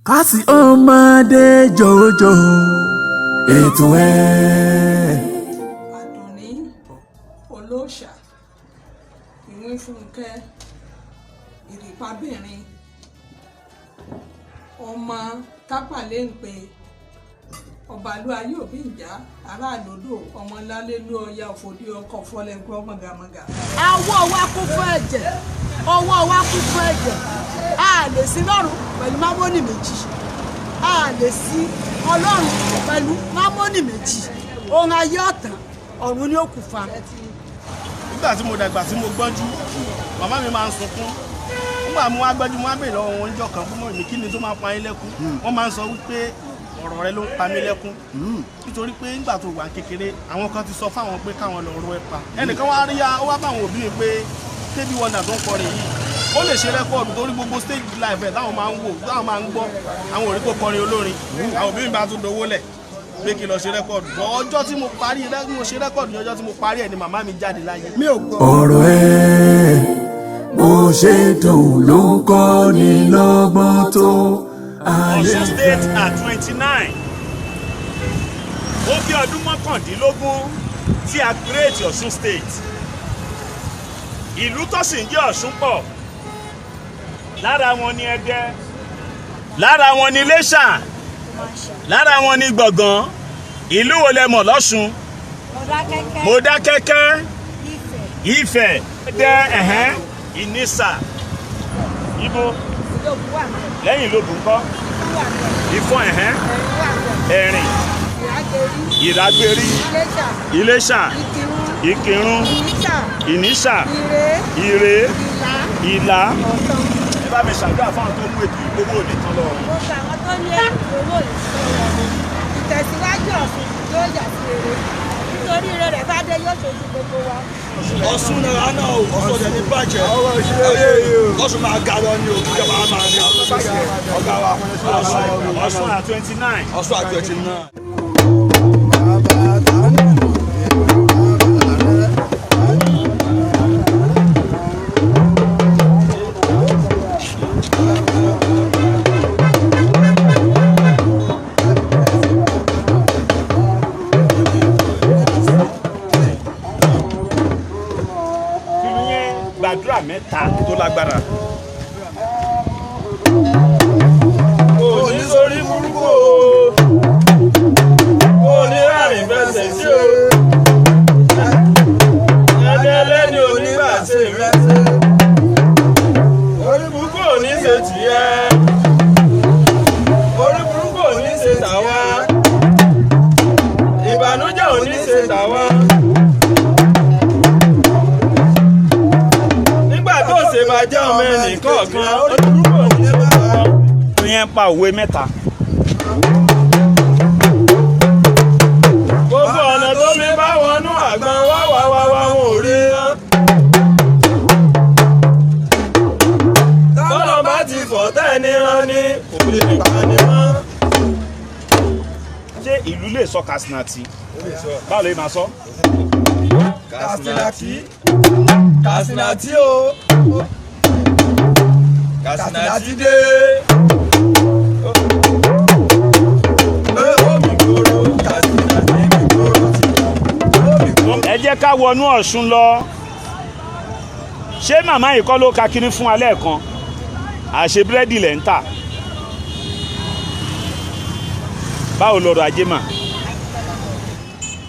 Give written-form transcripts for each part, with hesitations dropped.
Kásì ọmọdé jòjò ètò ẹ̀. Àdùnní Olóòṣà, Ìwínfúnkẹ́, Ìrìpábìnrin, ọmọ Tápàlẹ́ ń pe ọbalú ayé òbí ìjà aráàlódò ọmọ lálélú ọya òfòdí ọkọ̀ fọlẹ́gbọ́ mọ̀gàmọ̀gà. Ọwọ́ wa kún fún ẹ̀jẹ̀, ọwọ́ wa kún fún ẹ̀jẹ̀. A lè sí lọ́run pẹ̀lú mámọ́nì méjì, a lè sí Ọlọ́run pẹ̀lú mámọ́nì méjì. Ohun ayé ọ̀tàn, ọ̀run ni ó kù fa. Nígbà tí mo dàgbà, tí mo gbọ́njú, màmá mi máa ń sunkún. Nígbà mo wá gbọ́njú, mo wá bèèrè lọ́wọ́ wọn níjọ́ kan fún mi, kí ni tó máa pa yín lẹ́kún? Wọ́n máa ń sọ wípé ọ̀rọ̀ rẹ ló ń pa mí lẹ́kún, nítorí pé nígbà tó wà kékeré, àwọn kan ti sọ fáwọn pé káwọn lọ rọ ẹ pa. Ẹnìkan wá rí ó wá báwọn òbí mi pé Kébí Wonder tó ń kọrin yìí, ó lè ṣe record, torí gbogbo stage life ẹ̀ táwọn máa ń wò, táwọn máa ń gbọ́, àwọn ò rí kó kọrin olórin. Àwọn òbí mi bá tún dowó lẹ̀ pé kí n lọ ṣe record. Ọjọ́ tí mo parí, mo ṣe record, ní ọjọ́ tí mo parí ẹ̀ ni màmá mi jáde láyé. Mi ò gbọ́. Ọ̀rọ̀ ẹ̀ bó ṣe dùn ló ń kọ́ ni lọ́gbọ́n tó ayé. Ọ̀ṣun State at 29. Ó bí ọdún 19 tí a create Ọ̀ṣun State. Ìlú tó sì ń jẹ́ Ọ̀ṣun pọ̀. Lára wọn ni Ẹdẹ, lára wọn ni Iléṣà, lára wọn ni Gbọ̀ngàn. Ìlú wo lẹ mọ̀ lọ́ṣun? Mọdákẹ́kẹ́. Mọdákẹ́kẹ́. Ifẹ̀. Ifẹ̀, Ẹdẹ, ẹ̀hẹ́n, Ìnísà, ibo? Ìlóbù wà mẹ́. Lẹ́yìn Ìlóbù ńkọ́? Ìfọ̀n wà mẹ́. Ìfọ̀n, ẹ̀hẹ́n. Ẹ̀rín wà mẹ́. Ẹ̀rìn. Ìrágbérí. Ìrágbérí. Iléṣà. Iléṣà. Ìkìrun. Ìkìrun. Ìníṣà. Ìníṣà. Ìrè. Ìrè. Ìlá. Ìlá. Ọ̀tàn. Ẹ bá mi ṣàdúrà fáwọn tó mú ètò ìgbówó òní tán lọ. Gbogbo àwọn tó ní ètò owó ìṣòro ọ̀run. Ìtẹ̀síwájú Ọ̀ṣun yóò yà sí rere. Nítorí ire rẹ̀ bá dé, yóò ṣojú gbogbo wa. Ọ̀ṣun náírà náà o, Ọ̀ṣun ọ̀dẹ̀ ní bàjẹ́. Ọ̀ṣun máa ga lọ ní o, kíjọba máa ga ọ̀gá wa. Ọ̀ṣun at 29. Ọ̀ṣun at 29. Tìlú yẹn, gbàdúrà mẹ́ta tó lágbára. Kò ní sórí burúkú o, kò ní rárìn fẹsẹ̀ sí o, ẹni ẹlẹ́ni onígbà ṣe rẹ, orí burúkú ò ní ṣe tìyẹ, orí burúkú ò ní ṣe tàwa, ìbànújẹ́ ò ní ṣe tàwa. Nígbà tó ṣe máa jẹ́ ọmọ ẹnì kọ̀ọ̀kan, orí burúkú ò ní ṣe tàwa. Tìlú yẹn, pa òwe mẹ́ta. Gbogbo ọ̀nà tó mi bá wọnú àgbọn wá wá wá wá, wọn ò rí ná. Tọ́lọ̀ bá ti fọ̀ tẹ́ni rán ni kò lè pa ni mọ́. Ṣé ìlú lè sọ Kasinati? Báwo lè máa sọ? Kàsínàtì, Kàsínàtì o, Kàsínàtì dé. Omi gbòòrò, Kàsínàtì mi gbòòrò ti omi gbòòrò. Ẹ jẹ́ ká wọnú Ọ̀ṣun lọ. Ṣé màmá yìí kọ́ ló ka kiri fún wa lẹ́ẹ̀kan? Àṣe búrẹ́dì lẹ̀ ń tà. Báwo lọ̀rọ̀ ajé mà?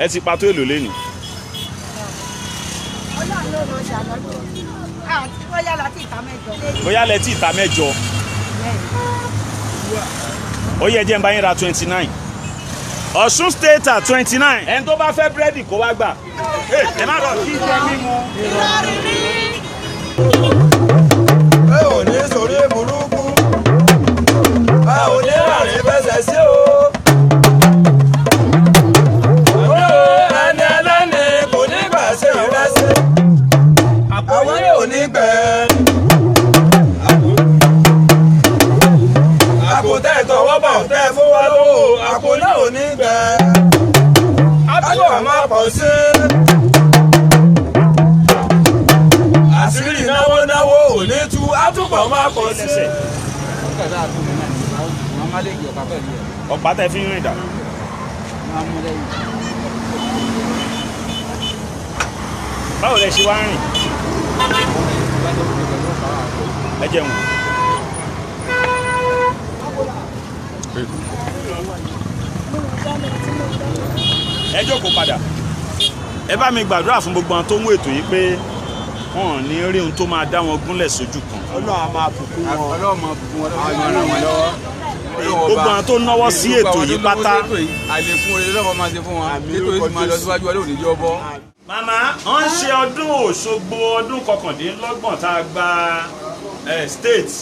Ẹ ti pa tó èlò lẹ́nu? Ọlọ́run ló mọ̀ ṣàlọ́jọ́. Àti bóyá láti ìta mẹ́jọ. Bóyá lẹ tí ìta mẹ́jọ. Ó yẹ jẹ́ n bá yín ra 29. Ọ̀ṣun State at 29. Ẹni tó bá fẹ́ búrẹ́dì kó wá gbà. Ẹ má lọ kí jẹ mímu. Ẹ ò ní sórí burúkú, ẹ ò ní rárìn fẹsẹ̀ sí o. Ẹni ẹlẹ́ni kò ní gbà ṣe ìrẹsì, àwọn yóò ní gbẹ. Àpò tẹ́ tọwọ́ bọ̀ tẹ́ fún wa lówó, àpò náà ò ní gbẹ. Àpò máa pọ̀ sí. Àṣírí náwó náwó ò ní tú, àtúbọ̀ máa pọ̀ sí. Ọ̀pá tẹ fi ń rìn dà. Báwo lẹ ṣe wá ń rìn? Ẹ jẹun. Ẹ jókòó padà. Ẹ bá mi gbàdúrà fún gbogbo àwọn tó ń wo ètò yìí pé wọn ò ní rí ohun tó máa dá wọn gúnlẹ̀ sójú kan. Ọlọ́run á máa bùkún wọn. Ọlọ́run máa bùkún wọn. Ọlọ́run máa ràn wọ́n lọ́wọ́. Gbogbo àwọn tó náwó sí ètò yìí pátá. Àlékún oore lọ́wọ́ máa ṣe fún wọn. Ètò yìí sì máa lọ síwájú Ọlọ́run ní jọ́ bọ́. Màmá, wọ́n ń ṣe ọdún Òṣogbo ọdún 29 tá a gba state.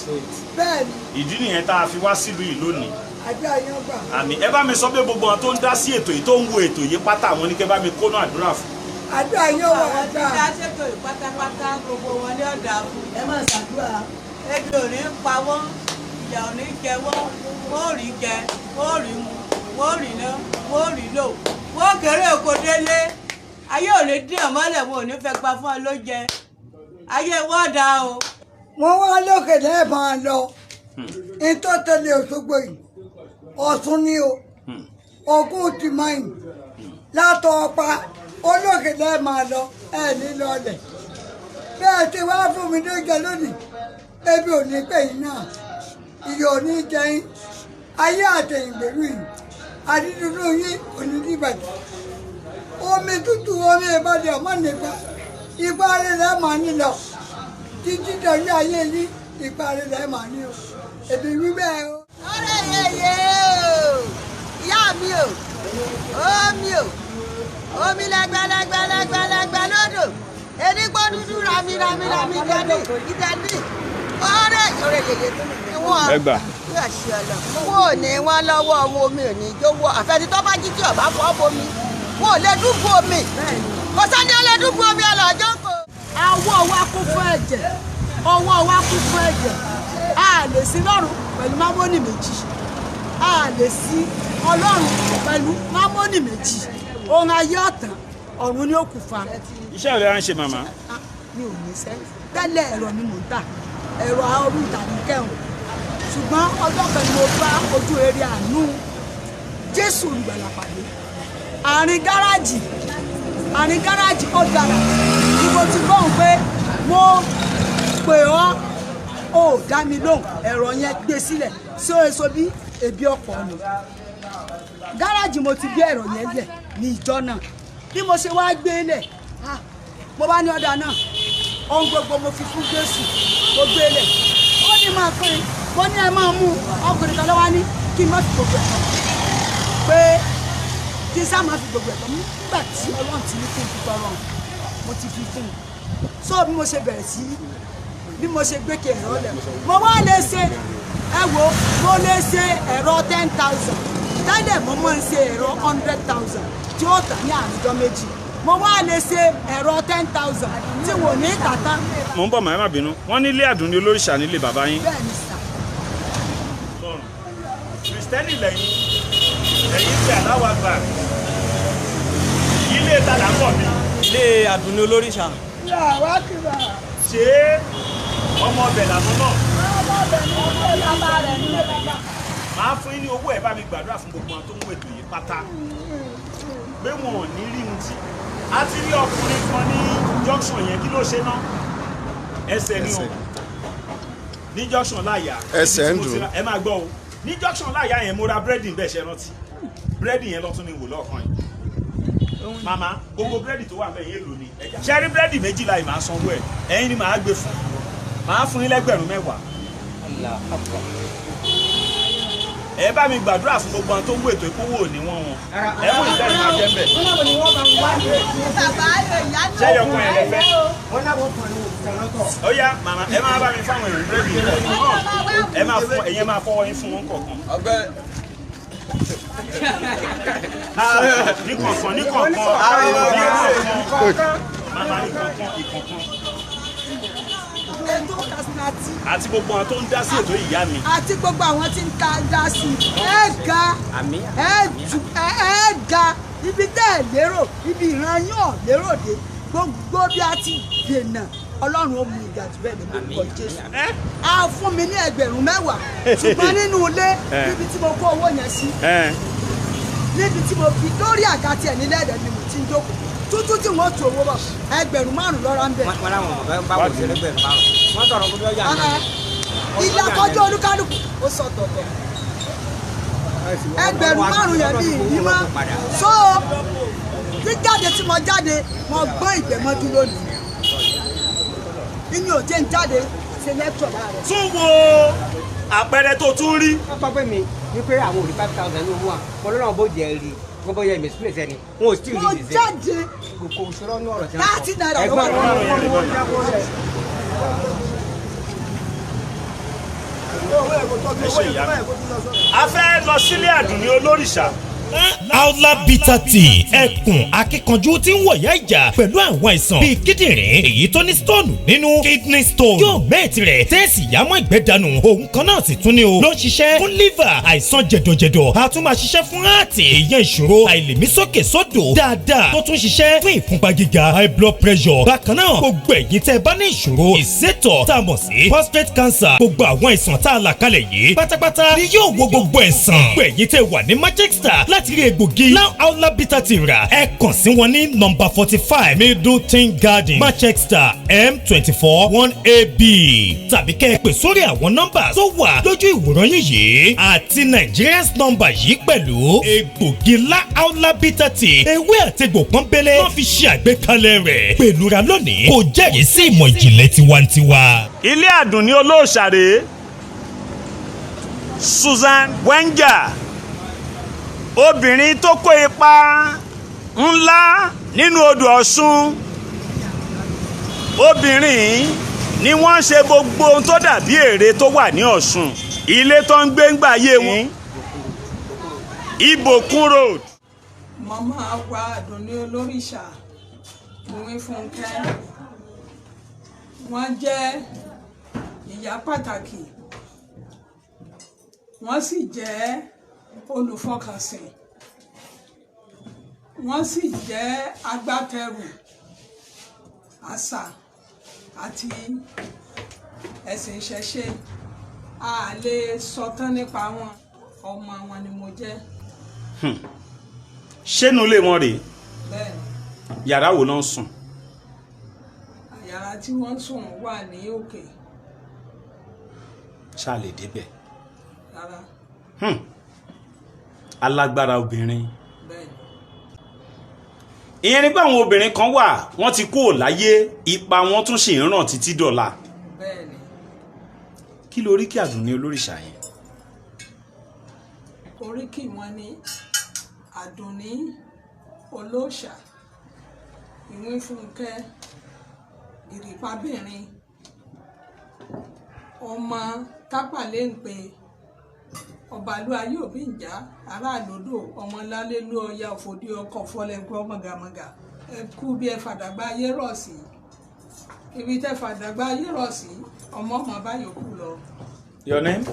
Bẹ́ẹ̀ni. Ìdí nìyẹn tá a fi wá sílùú yìí lónìí. Àdúrà yẹn gbà. Àmín. Ẹ bá mi sọ pé gbogbo àwọn tó ń dá sí ètò yìí tó ń wo ètò yìí pátá àwọn ní kẹ́ bá mi kóná àdúrà fún. Àdúrà yẹn wà Àwọn tí gbà. dá ṣètò yìí pátápátá gbogbo wọn ní ọ̀dà fún. Ẹ máa ṣàdúrà. Ebi ò ní pa wọ́n, ìyà ò ní jẹ wọ́n, wọ́n ò rí jẹ, wọ́n ò rí mu, wọ́n ò rí ná, wọ́n ò rí lò. Wọ́n kéré oko délé. Ayé ò ní dín ọ̀mọ́lẹ̀, wọn ò ní fẹ́ pa fún ọ ló jẹ. Ayé wọ́n dá o. Wọ́n wá lókè lẹ́ẹ̀bọ̀n lọ. Ìtọ́ tẹ̀lé Òṣogbo yìí, Ọ̀ṣun ni o, Ògún ti máa yìn. Látọ̀ ọ̀pá, olókè lẹ́ẹ̀máa lọ, ẹ̀ ní lọlẹ̀. Bẹ́ẹ̀ ti wá fún mi lóúnjẹ lónìí, ebi ò ní pè yín náà, ìyà ò ní jẹ yín, ayé àtẹ̀yìngbèrú yìí, àdídúró yín ò ní dìbàjẹ́. Omi tútù omi ìbàdàn ọmọ nípa, ipa rẹ̀ máa ní lọ. Títí dọ̀jú ayé yín, ipa rẹ̀ máa ní o. Èmi wí bẹ́ẹ̀ o. Ọ̀rẹ́ yẹyẹ o, ìyá mi o, omi o, omi lẹ́gbẹ̀lẹ́gbẹ̀lẹ́gbẹ̀lẹ́gbẹ̀ lódò, enígbó dúdú rami rami rami dání ìdání. Ọ̀rẹ́ ọ̀rẹ́ yẹyẹ tó nìyẹn. Ẹ gbà. Wọn ò ní wọn lọ́wọ́ wọn, omi ò ní jó wọ. Àfẹ́ni tó bá jí tí ọ̀bá fọ́ bomi, wọn ò lè dúbò omi. Kò sẹ́ni ó lè dúbò omi ọlọ́jọ́ kò. Ọwọ́ wa kún fún ẹ̀jẹ̀. Ọwọ́ wa kún fún ẹ̀jẹ̀. A lè sí lọ́run pẹ̀lú mámọ́nì méjì. A lè sí Ọlọ́run pẹ̀lú mámọ́nì méjì. Ohun ayé ọ̀tàn, ọ̀run ni ó kù fa. Iṣẹ́ rẹ̀ á ń ṣe màmá. Mi ò ní sẹ́. Tẹ́lẹ̀ ẹ̀rọ ni mò ń tà. Ẹ̀rọ orí ìtàgé kẹrùn. Ṣùgbọ́n ọjọ́ kan ni mo bá ojú rere àánú Jésù olùgbàlà pàdé. Àárín gáràjì ó dára. Ni mo ti gbọ́n pé mo pè ọ́, ó dá mi lóhùn, ẹ̀rọ yẹn gbé sílẹ̀ sí èso bí ebi ọ̀pọ̀ ọ̀nà. Gáràjì mo ti gbé ẹ̀rọ yẹn lẹ̀ ní ìjọ náà. Bí mo ṣe wá gbé lẹ̀, mo bá ní ọ̀dà náà, ohun gbogbo mo fi fún Jésù, mo gbé lẹ̀. Ó ní máa pín in, mo ní ẹ máa mú ọkùnrin kan lọ́wọ́ ní kí n má fi gbogbo ẹ̀ tán. Pé kí n sá máa fi gbogbo ẹ̀ tán nígbà tí Ọlọ́run ti ní kí n fi tọrọ, mo ti fi fún un. So bí mo ṣe bẹ̀rẹ̀ sí, bí mo ṣe gbé kí ẹ̀rọ lẹ̀, mo wá lè ṣe, ẹ wo, mo lè ṣe ẹ̀rọ 10,000. Tẹ́lẹ̀ mo máa ń ṣe ẹ̀rọ 100,000 tí ó tà ní àrùjọ méjì. Mo wá lè ṣe ẹ̀rọ 10,000 tí wò ní tàtà. Mo ń bọ̀ màá má bínú. Wọ́n nílé Àdùnní olóríṣà nílé bàbá yín. Bẹ́ẹ̀ni sà. Kìrìsìtẹ́nì lẹ́yìn, ẹ̀yin tí aláwa gbà. Ilé ta là ń bọ̀ mi. Ilé Àdùnní olóríṣà. Làwa kìlà. Ṣé ọmọ ọbẹ̀ làwọn náà? Ọmọ ọbẹ̀ ni wọ́n fẹ́ bàbá rẹ̀ nílé bàbá. Màá fún yín ní owó ẹ̀ bá mi gbàdúrà fún gbogbo àwọn tó ń wo ètò yìí pátá. Pé wọn ò ní rí ohun tí. A ti rí ọkùnrin kan ní junction yẹn, kí ló ṣe náà? Ẹsẹ̀ ni o. Ní junction láyà. Ẹsẹ̀ ń dùn. Ẹ máa gbọ́ o. Ní junction láyà yẹn mo ra búrẹ́dì bẹ́ẹ̀ ṣe rántí. Búrẹ́dì yẹn lọ́tún ni wò lọ́ọ̀kan yìí. Màmá, gbogbo búrẹ́dì tó wà bẹ́ẹ̀ yẹn lò ní. Ṣé rí búrẹ́dì méjìlá yìí máa sanwó ẹ̀? Ẹ̀yin ni màá gbé fún. Màá fún yín lẹ́gbẹ̀rún 10. Ẹ bá mi gbàdúrà fún gbogbo àwọn tó ń wo ètò ìkówó ní wọ́n wọn. Ẹ mú ìfẹ́ ìfẹ́ jẹ́ mbẹ̀. Ṣé ẹyọkan yẹn lẹ fẹ́? Ó yá màmá, ẹ máa bá mi fáwọn èèyàn búrẹ́dì yìí kọ̀ọ̀kan. Ẹ máa fún ẹ̀yin máa fọwọ́ yín fún wọn kọ̀ọ̀kan. Ní kọ̀ọ̀kan, ní kọ̀ọ̀kan, ní kọ̀ọ̀kan. Màmá ní kọ̀ọ̀kan, ìkọ̀ọ̀kan. Ètò Kasinati. Àti gbogbo àwọn tó ń dá sí ètò ìyá mi. Àti gbogbo àwọn tí ń ta dá sí i. Ẹ ga, ẹ jù, ẹ ga, ibi tẹ́ ẹ lérò, ibi ìran yín ò lérò dé. Gbogbo bí a ti dènà Ọlọ́run ó mú ìgbà jù bẹ́ẹ̀ lọ lórúkọ Jésù. A fún mi ní 10,000, ṣùgbọ́n nínú ilé níbi tí mo kó owó yẹn sí, níbi tí mo fi lórí àga tiẹ̀ nílẹ̀ ẹ̀dẹ̀ ni mo ti ń jókòó tútù tí wọ́n tu owó bọ̀, 5,000 lọ́ra ń bẹ̀. Wọ́n láwọn ọmọ bá wò sí 5,000, wọ́n sọ̀rọ̀ kó lọ́jà náà. Ìlàkọjọ́ olúkálùkù ó sọ tọ̀tọ̀ 5,000 yẹn bí ìbímọ. So jíjáde tí mo jáde, mo gbọ́n ìgbẹ́mọ́jú lónìí, inú òjé ń jáde ṣe lẹ́tọ̀ láàrẹ̀. Tún wo àpẹẹrẹ tó tún rí. Wọ́n sọ pé mi wípé àwọn ò rí 5,000 ní owó wa, mo lọ́nà bó jẹ́ rí gbogbo yẹn misplace ẹni wọn ò sì rí Mo ìdíje. jáde Kò sọ̀rọ̀ ní ọ̀rọ̀ tí wọ́n sọ. ₦30 ló wà lọ́wọ́. A fẹ́ lọ sílé Àdùnní Olórìṣà. Aula Bitter Tea, ẹkùn akíkanjú tí ń wọ̀yá ìjà pẹ̀lú àwọn àìsàn bíi kíndìnrín èyí tó ní stone nínú, kidney stone, yóò mẹ́ẹ̀tì rẹ̀ tẹ́ẹ̀sì yámọ́ ìgbẹ́ dànù. Òun kan náà sì tún ní o ló ń ṣiṣẹ́ fún liver, àìsàn jẹ̀dọ̀jẹ̀dọ̀, a tún máa ṣiṣẹ́ fún heart, ìyẹn ìṣòro àìlèmísókè sódò dáadáa, tó tún ṣiṣẹ́ fún ìfúnpá gíga, high blood pressure. Bákan náà, gbogbo ẹ̀yin tẹ́ ẹ bá ní ìṣòro ìsétọ̀ tá a mọ̀ sí prostate cancer, gbogbo àwọn àìsàn tá a là kalẹ̀ yìí pátápátá ni yóò wo gbogbo ẹ̀sán. Gbogbo ẹ̀yin tẹ́ wà ní Manchester láti rí egbògi Now Aula Bitter Tea rà, ẹ kàn sí wọn ní nọ́mbà 45 Middleton Garden, Manchester, M24 1AB, tàbí kẹ́ ẹ pè sórí àwọn nọ́mbà tó wà lójú ìwòran yín yìí àti Nigerians nọ́mbà yìí pẹ̀lú. Egbògi La Aula Bitter Tea, ewé àtegbò pọ́nbélé wọ́n fi ṣe àgbékalẹ̀ rẹ̀ pẹ̀lú ra lónìí, kò jẹ́rìí sí ìmọ̀ ìjìnlẹ̀ tiwantiwa. Ilé Àdùnní Olóòṣà rèé. Susan Wenger, obìnrin tó kó ipa ńlá nínú odò Ọ̀ṣun, obìnrin ni wọ́n ṣe gbogbo ohun tó dàbí ère tó wà ní Ọ̀ṣun. Ilé tó ń gbé ń gbà yé wọn, Ìbòkun Road. Màmá wa Àdùnní Olórìṣà Ìwínfúnkẹ́, wọ́n jẹ́ ìyá pàtàkì, wọ́n sì jẹ́ olùfọkànsìn, wọ́n sì jẹ́ agbátẹrù àṣà àti ẹ̀sìn ìṣẹ̀ṣe. A lè sọ tán nípa wọn, ọmọ wọn ni mo jẹ́. Ṣénu ilé wọn rèé? Bẹ́ẹ̀ ni. Yàrá wo náà ń sùn? Yàrá tí wọ́n ń sùn wà ní òkè. Ṣáà lè débẹ̀? Rárá. Alágbára obìnrin. Bẹ́ẹ̀ ni. Ìyẹn ni pé àwọn obìnrin kan wà, wọ́n ti kúrò láyé, ipa wọn tún sì ń ràn títí dọ̀la. Bẹ́ẹ̀ ni. Kí lórí kí Àdùnní Olórìṣà yẹn? Oríkì wọn ni Àdùnní Olóòṣà Ìwínfúnkẹ́, gìrìpábìnrin, ọmọ tápàlẹ́ǹpẹ ọbalú ayé òbí ìjà aráàlódò, ọmọ lálélú ọya òfòdí ọkọ̀ fọlẹ́gbọ́ mọ̀gàmọ̀gà. Ẹ kú bí ẹ fàdàgbà ayé rọ̀ sí, ibi tẹ́ fàdàgbà ayé rọ̀ sí, ọmọ ọmọ báyìí kú lọ. Your name?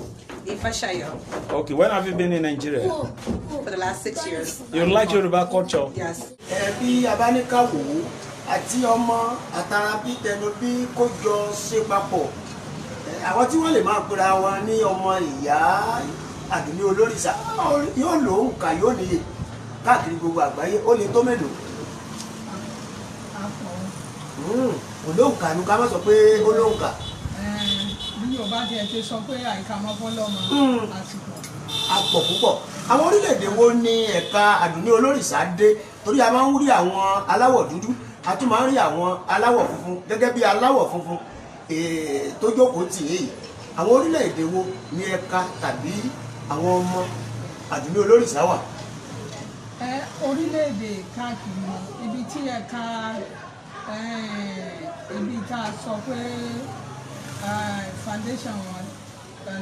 Ifashayo. Okay, when have you been in Nigeria? For the last 6 years. You like Yoruba culture? Yes. Ẹ bí abáníkàwò àti ọmọ àtàrà bí tẹnu bí kó jọ ṣe papọ̀. Ẹ, àwọn tí wọ́n lè máa pera wọn ní ọmọ ìyá Àdùnní Olórìṣà yóò lòun kà yóò níye káàkiri gbogbo àgbáyé, ó lè tó mélòó? Kò lóhùn kà ní ká má sọ pé ó lóhùn kà. Bí Yorùbá tiẹ̀ ti sọ pé àìkà mọ́ fọlọ́mọ àsìkò. A pọ̀ púpọ̀. Àwọn orílẹ̀-èdè wo ni ẹ̀ka Àdùnní Olórìṣà dé? Torí a máa ń rí àwọn aláwọ̀ dúdú, a tún máa ń rí àwọn aláwọ̀ funfun gẹ́gẹ́ bí aláwọ̀ funfun tó jókòó tì í. Àwọn orílẹ̀-èdè wo ni ẹ̀ka tàbí àwọn ọmọ Àdùnní Olórìṣà wà? Ẹ orílẹ̀-èdè káàkiri, ibi tí ẹ̀ka ibi tá a sọ pé foundation wọn,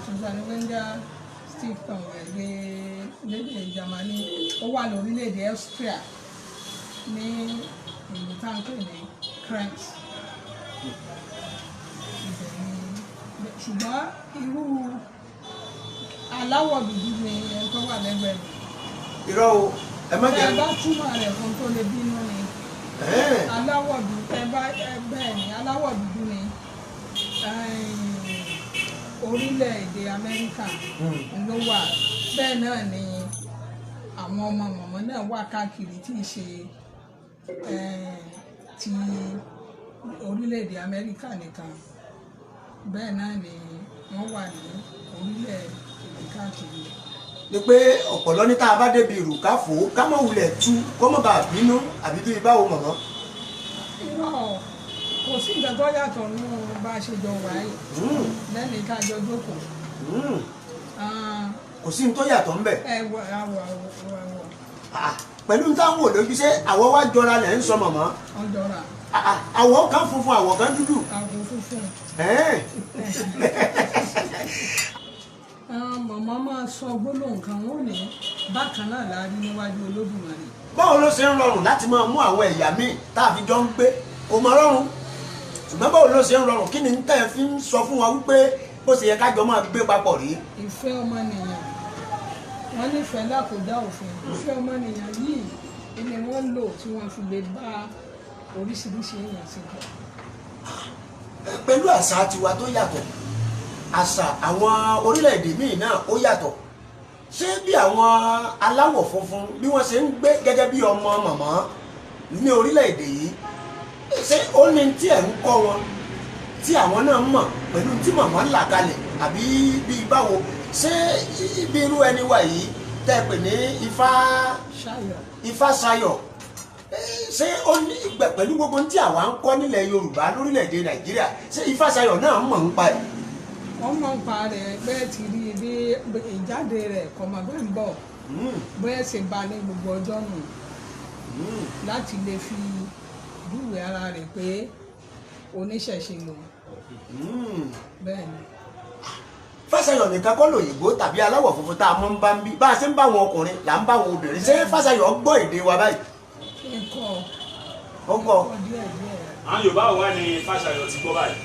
Susan Wenger Stiftung rẹ̀ lédè Germany, ó wà lórílẹ̀-èdè Austria ní ìlú tá à ń pè ní Krems. Ibẹ̀ ni, ṣùgbọ́n irú aláwọ̀ dúdú ni ẹni tó wà lẹ́gbẹ̀ẹ́ mi. Irọ́ o, ẹ má jẹ́. Ẹ bá túmọ̀ rẹ̀ fún tó lè bínú ni. Aláwọ̀ dúdú, ẹ bá ẹ bẹ́ẹ̀ ni, aláwọ̀ dúdú ni. Orílẹ̀-èdè Amẹ́ríkà ló wà. Bẹ́ẹ̀ náà ni àwọn ọmọ mọ̀mọ́ náà wà káàkiri tí í ṣe ti orílẹ̀-èdè Amẹ́ríkà nìkan. Bẹ́ẹ̀ náà ni wọ́n wà ní orílẹ̀-èdè káàkiri. Ni pé ọ̀pọ̀lọ́ ní tá a bá débi ìrù ká fò ó, ká mọ̀ wulẹ̀ tú kó mọ̀ bá bínú àbí bí báwo mọ̀mọ́. Irọ́, kò sí nǹkan tó yàtọ̀ nínú bá a ṣe jọ wà yìí lẹ́nu ká jọ jókòó. Kò sí ní tó yàtọ̀ ńbẹ̀. Ẹ wọ àwọ̀ àwọ̀ àwọ̀. Pẹ̀lú táwọn wò lójú, ṣé àwọ̀ wá jọra lẹ̀ ń sọ mọ̀mọ́? Wọ́n jọra. Àwọ̀ kan funfun, àwọ̀ kan dúdú. Àwọ̀ funfun. Mọ̀mọ́ máa sọ gbólóhùn kan, wọ́n ní bákan náà la rí níwájú Olódùmarè. Báwo ló ṣe ń rọrùn láti máa mú àwọn ẹ̀yà míì tá a fi jọ ń gbé? Kò máa rọrùn, ṣùgbọ́n báwo ló ṣe ń rọrùn? Kí ni tẹ́ ẹ fi ń sọ fún wa wípé bó ṣe yẹ ká jọ máa gbé papọ̀ rí? Ìfẹ́ ọmọnìyàn, wọ́n nífẹ̀ẹ́ lákòódá òfin. Ìfẹ́ ọmọnìyàn yìí ni wọ́n lò tí wọ́n fi lè bá oríṣiríṣi èèyàn ṣe pọ̀. Pẹ̀lú àṣà tiwa tó yàtọ̀, àṣà àwọn orílẹ̀-èdè míì náà ó yàtọ̀, ṣé bí àwọn aláwọ̀ funfun bí wọ́n ṣe ń gbé gẹ́gẹ́ bí ọmọ mọ̀mọ́ ní orílẹ̀-èdè yìí, ṣé ó ní tí ẹ̀ ń kọ́ wọn tí àwọn náà mọ̀ pẹ̀lú tí mọ̀mọ́ ń là kalẹ̀, àbí bí báwo? Ṣé bí irú ẹni wà yìí tẹ́ ẹ pè ní Ifáṣayọ̀, ṣé ó ní pẹ̀lú gbogbo tí àwa ń kọ́ nílẹ̀ Yorùbá lórílẹ̀-èdè Nàìjíríà, ṣé Ifáṣayọ̀ náà mọ̀ ń pa ẹ̀? Wọ́n mọ̀ ń pa rẹ̀ bẹ́ẹ̀ ti rí bí ìjáde rẹ̀ kọ̀mọ̀ bẹ́ẹ̀ ń bọ̀ bẹ́ẹ̀ ṣe ba ní gbogbo ọjọ́ nù láti lè fi júwe ara rẹ̀ pé oníṣẹ̀ṣe lò. Bẹ́ẹ̀ ni. Fáṣayọ̀ nìkan kọ́ lòyìnbó tàbí aláwọ̀ funfun tá a mọ̀ ń bá ń bí, bá a ṣe ń bá àwọn ọkùnrin là ń bá àwọn obìnrin. Ṣé Fáṣayọ̀ gbọ́ èdè wa báyìí? Ẹ̀kọ́ ó kọ́ díẹ̀ díẹ̀. Àwọn Yorùbá wà ní Fáṣayọ̀ ti gbọ́ báyìí.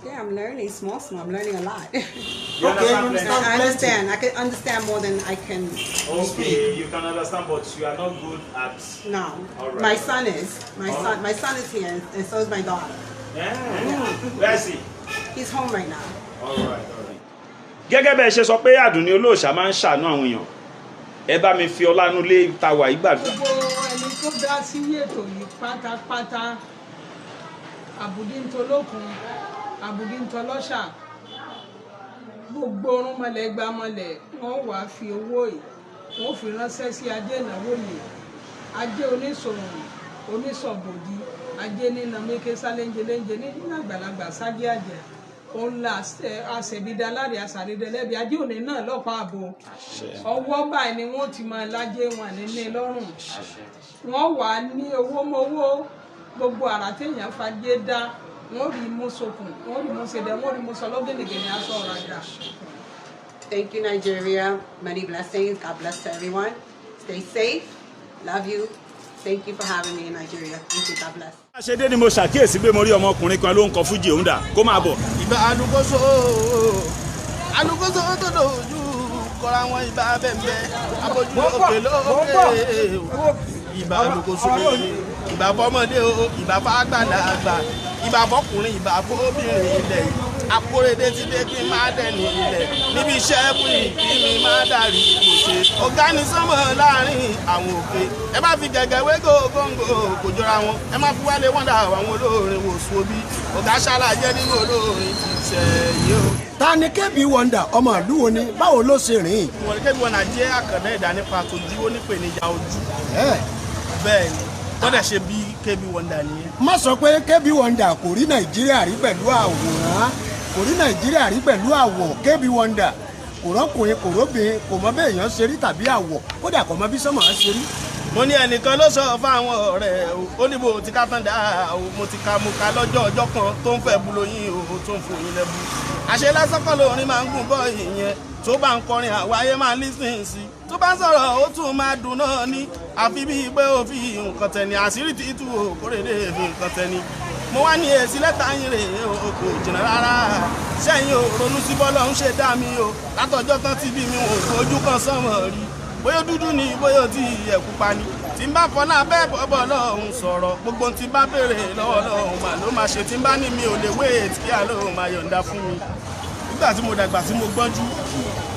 Yeah, I'm learning small, small. I'm learning a lot. You understand? I understand. I can understand more than I can Okay, you can understand, but you are not good at. No. All right. My son is. My son is here, and so is my daughter. Yeah. Where is he? He's home right now. All right, all right. Gẹ́gẹ́ bẹ́ẹ̀ ṣe sọ pé Àdùnní Olóòṣà máa ń ṣàánú àwọn èèyàn, ẹ bá mi fi ọlánú lé ta wà yìí gbàdúrà. Gbogbo ẹni tó dá sí ètò yìí pátápátá, àbùdí ń tolókun, àbùdí ń tọlọ́ṣà, gbogbo orun mọlẹ̀ gba mọlẹ̀, wọ́n wàá fi owó yìí wọ́n fi ránṣẹ́ sí ajé ìnáwó yìí, ajé oníṣòwò oníṣọ̀bòdì, ajé nínà méke sáléńjeléńje nínú àgbàlagbà ságé àjẹ òun là àṣẹbídà láre àṣàrídẹlẹ́bi ajé òní náà lọ́pàá ààbò ọwọ́ báyìí ni wọ́n ti máa lájẹ́ wọn ní lọ́rùn, wọ́n wà ní owó mọ́wó gbogbo àrà téèyàn fagé dá, wọ́n rí mú sokùn, wọ́n rí mú sedẹ, wọ́n rí mú sọ lọ́gẹ̀dẹ̀gẹ̀ aṣọ ọ̀rajà. Thank you, Nigeria. Many blessings. God bless everyone. Stay safe. Love you. Thank you for having me in Nigeria. Thank you. God bless. Ṣe dé ni mo ṣàkíyèsí pé mo rí ọmọkùnrin kan ló ń kọ fújì òun dà kó máa bọ̀. Ìbà alukoso alukoso tó dojú kọra wọn, ìbà bẹ́ẹ̀ abojú òkè lókè, ìbà alukoso, ìbà fọmọdé o, ìbà fàgbàlagbà, ìbà fọkùnrin, ìbà fóbìnrin ilẹ̀ yìí. Akóredé ti dé kí n má dẹni ilẹ̀ níbi iṣẹ́ fún ìbí mi má dàrí kò ṣe. Ọ̀gá ni sánmọ̀ láàrin àwọn òkè, ẹ má fi gẹ̀gẹ̀ wé góńgó kò jọra wọn, ẹ má fi wálé wọ́n dà àwọn olórin wò sùn òbí. Ọ̀gá ṣàlàyé nínú olórin ti ṣẹ̀ yìí o. Ta ni KB Wonder? Ọmọ ìlú wo ni? Báwo ló ṣe rìn? Wọ́n ní KB Wonder jẹ́ àkàndá ẹ̀dá nípa tójú, ó nípèníjà ojú. Bẹ́ẹ̀ ni wọ́n dẹ̀ ṣe bí KB Wonder nìyẹn. Má sọ pé KB Wonder kò rí Nàìjíríà rí pẹ̀lú àwòrán, kò rí Nàìjíríà rí pẹ̀lú àwọ̀. KB Wonder kò rọ́kùnrin, kò róbìnrin, kò mọ bẹ́ẹ̀ èèyàn ṣe rí tàbí àwọ̀, kódà kò mọ bí sọ́mọ̀ á ṣe rí. Mo ní ẹnìkan ló sọ fáwọn ọ̀rẹ́ o, ó ní bó ti ká tán dáa o, mo ti ka mo ka lọ́jọ́ ọjọ́ kan tó ń fẹ́ bu lóyún o, tó ń fòyín lẹ́bu. Àṣẹ lásán kọ́ lórin máa ń gùn bọ́ ìyẹn, tó bá ń kọrin àwáyé máa lísìn sí, tó bá ń sọ̀rọ̀ ó tún máa dùn náà ní, àfi bíi pé ó fi nǹkan tẹni àṣírí títú o, Kórèdé fi nǹkan tẹni. Mo wá ní èsì lẹ́tà yín rèé o, kò jìnnà rárá, sẹ́yìn o ronú sí bọ́lá ń ṣe dá mi o, látọjọ́ tán ti bí mi ò fojú kan sánmọ̀ rí, bóyá dúdú ni bóyá tí ẹ̀ pupa ni, Tí n bá fọlá bẹ́ẹ̀ bọ́bọ̀ lọ́hùn sọ̀rọ̀, gbogbo tí n bá béèrè lọ́wọ́ lọ́hùn mà ló máa ṣe. Tí n bá ní mi ò lè wait, kí àlóhùn máa yọ̀ǹda fún mi. Nígbà tí mo dàgbà tí mo gbọ́njú,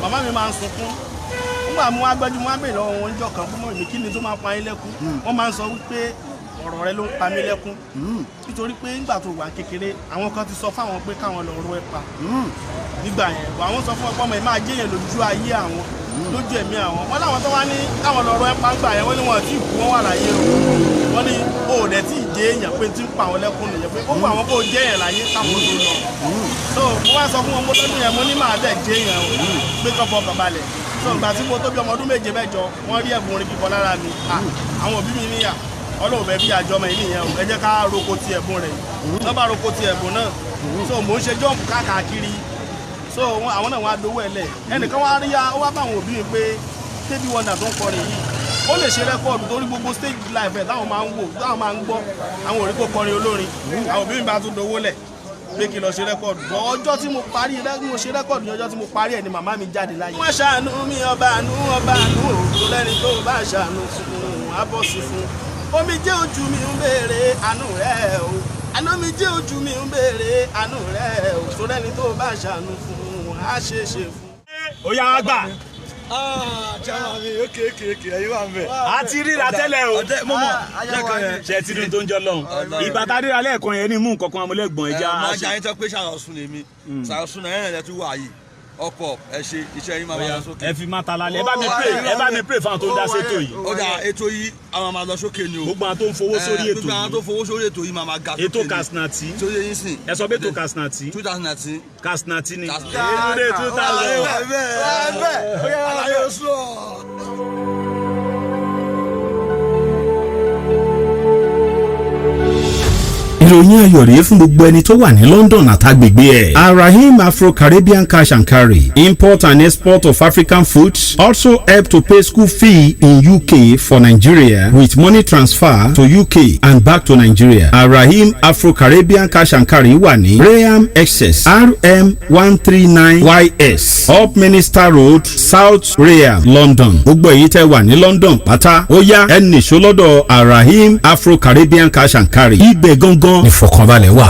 màmá mi máa ń sunkún. Nígbà mo wá gbọ́njú, mo wá béèrè lọ́wọ́ wọn níjọ́ kan fún mọ́ mi, kí ni tó máa pa yín lẹ́kún? Wọ́n máa ń sọ wípé ọ̀rọ̀ rẹ ló ń pa mí lẹ́kún, nítorí pé nígbà tó wà kékeré, àwọn kan ti sọ fáwọn pé káwọn lọ rọ ẹ pa nígbà yẹn. Àwọn sọ fún ọpọ ọmọ yìí máa jẹ́yàn lójú ayé àwọn, lójú ẹ̀mí àwọn. Wọ́n láwọn tó wá ní káwọn lọ rọ ẹ pa ńgbà yẹn, wọ́n ní wọn tí kú, wọ́n wà láyé o. Wọ́n ní o ò dẹ̀ tí ì jẹ́ èèyàn, pé tí ń pa àwọn lẹ́kún nìyẹn, pé ó wù àwọn kó jẹ́ èèyàn láyé káwọn tó lọ. So mo wá sọ fún wọn, mo lọ́dún yẹn, mo ní màá dẹ̀ jẹ́ èèyàn o, pé kọ́ fọkàn balẹ̀. So ìgbà tí mo tó bí ọmọ ọdún 7 mẹ́jọ, wọ́n rí ẹ̀bùn orin kíkọ lára mi. Àwọn òbí mi níyà Ọlọ́run bẹ́ẹ̀ bí àjọ ọmọ yìí nìyẹn o, ẹ jẹ́ ká roko ti ẹ̀bùn rẹ̀. Wọ́n bá roko ti ẹ̀bùn náà. So mò ń ṣe jọ́ǹpù káàkiri. So àwọn náà wọ́n á dowó ẹ̀ lẹ̀. Ẹnìkan wá rí ó wá bá àwọn òbí mi pé KB Wonder tó ń kọrin yìí, ó lè ṣe rẹ́kọ̀dù, torí gbogbo stage life ẹ̀ táwọn máa ń wò, táwọn máa ń gbọ́, àwọn ò rí kó kọrin olórin. Àwọn òbí mi bá tún dowó lẹ̀ pé kí n lọ ṣe rẹ́kọ̀dù. Bọ́ ọjọ́ tí mo parí, mo ṣe rẹ́kọ̀dù ní ọjọ́ tí mo parí ẹ̀ ni màmá mi jáde láyé. Wọ́n ṣàánú mi, ọba àánú, ọba àánú òkú lẹ́ni tó bá ṣàánú fún un, á bọ̀ sí fún un. Omi jẹ́ ojú mi ń béèrè àánú rẹ̀ o, àná mi jẹ́ ojú mi ń béèrè àánú rẹ̀ o, tó lẹ́ni tó bá ṣàánú fún un, á ṣe é ṣe fún un. Ó yá, wá gbà. A ti ríra tẹ́lẹ̀ o, ṣe ti dun tó ń jọ lọ́hùn. Ìgbà tá a ríra lẹ́ẹ̀kan yẹn ní mú nǹkan kan amúlẹ́gbọ̀n ẹja. Ẹ máa jẹ́ àyíntọ́ pé ṣàròsùn lèmi, ṣàròsùn náà ẹ̀rìn ẹ̀ tún wà yìí ọ̀pọ̀. Ẹ ṣe iṣẹ́ yín máa lọ sókè. Ẹ fi máa ta lálẹ́, ẹ bá mi pray, ẹ bá mi pray fáwọn tó ń dá sétò yìí. Ó dà, ètò yìí àwọn máa lọ sókè ni o. Gbogbo àwọn tó ń fowó sórí ètò Gbogbo àwọn tó yìí. fowó sórí ètò yìí máa ga sókè ni. Ètò Kasnati. Tó yẹ yín sìn. Ẹ sọ pé ètò Kasnati. 2019. Kasnati ni. Kasnati. Èdè 2000. Àlàyé oṣù ọ̀. Ìròyìn ayọ̀ rèé fún gbogbo ẹni tó wà ní London àtàgbègbè ẹ̀. Arahim Afro-Caribbean Cash and Carry, import and export of African foods, also help to pay school fee in UK for Nigeria with money transfer to UK and back to Nigeria. Arahim Afro-Caribbean Cash and Carry wà ní Rainham, Essex, RM 139 YS, Upminster Road, South Rainham, London. Gbogbo èyí tẹ́ wà ní London pátá, ó yá, ẹ nìṣó lọ́dọ̀ Arahim Afro-Caribbean Cash and Carry. Ibẹ̀ gangan ìfọ̀kànbalẹ̀ wà.